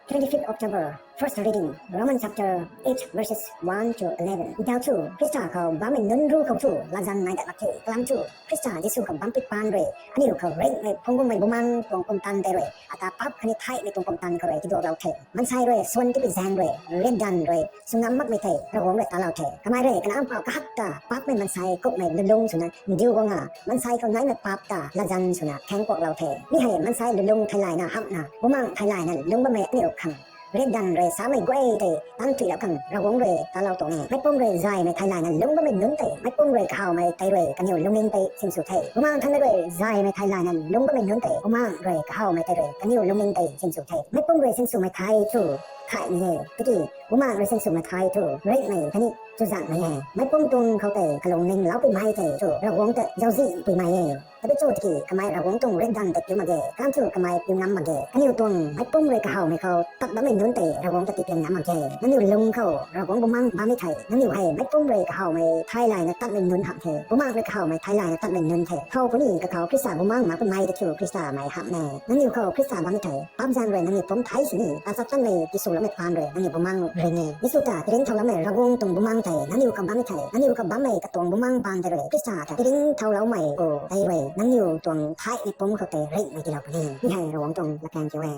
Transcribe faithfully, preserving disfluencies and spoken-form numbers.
Twenty-fifth October, first reading, Romans chapter eight, verses one to eleven. Dau chu, Khrista khou bammei nunc ru khou chu latzan nai dat mak the. Kalam chu, Khrista Jisu khou bam pui paan rui, aniu khou ringhmei phungc guangmei bumaengc tuang pumtan tei rui, ata paap khatni theihmei tuang pumtan khou rui tiduaklou the. Maansei rui swan tipui zaeng rui, riakdanv rui sw ngam makmei thei, Ravguangc rui talou the. Kamei rui kanac pau kahak ta, paapmei maansei kumhmei lulung swna ndiu guang a, maansei khou naimei paap ta latzan swna khaeng kuaklou the. Mi hei maansei lulung theilayna hamhna, bumaengc theilayna lungc bammei aniu khang riakdanv rui samei guay tei tangthuilou khang Ravguangc rui talou tuang e. Meicpumc rui zaymei theilayna lungc bammei nunc tei meicpumc rui kahawmei tei rui kaniw lungning tei sinsw the. Bumaengc thangc rui zaymei theilayna lungc bammei nunc tei bumaengc rui kahawmei tei rui kaniw lungning tei sinsw the. Meicpumc rui sinswmei thei thu theihmei e, tiki bumaengc rui sinswmei thei thu ringhmei khatni chuzaenghmei e. Meicpumc tuang khou tei kalungning loupuimei tei thu Ravguangc ta zauczihpuimei e. Tabui cho tiki kamei Ravguangc tuang riakdanv ta piu mak ge, kalam thu kamei piu ngam mak ge. Kaniw tuang meicpumc rui kahawmei khou tat bammei nunc tei Ravguangc ta tipian ngam mak ge. Nangniw lung khou Ravguangc Bumaengc bammei thei, nangniw hei meicpumc rui kahawmei theilayna tatmei nunc hamh the. Bumaengc rui kahawmei theilayna tatmei nunc the. How puni kakhou Khrista Bumaengc mak pumei ta thu Khristamei hamh e. Nangniw khou Khrista bammei thei, paap zaeng rui nangniw pumc thei sini, tachat tanmei tiswloumei paan rui nangniw bumaengc ring e. Jisu ta tiringcthauloumei Ravguangc tuang Bumaengc tei nangniw khou bammei thei, nangniw khou bammei katuang bumaengc paan tei rui Khrista ta tiringcthauloumei khou tei rui nangniw tuang theihmei pumc khou tei ringhmei tiilou puni. Mi hei Ravguangc tuang latkaeng kiu e.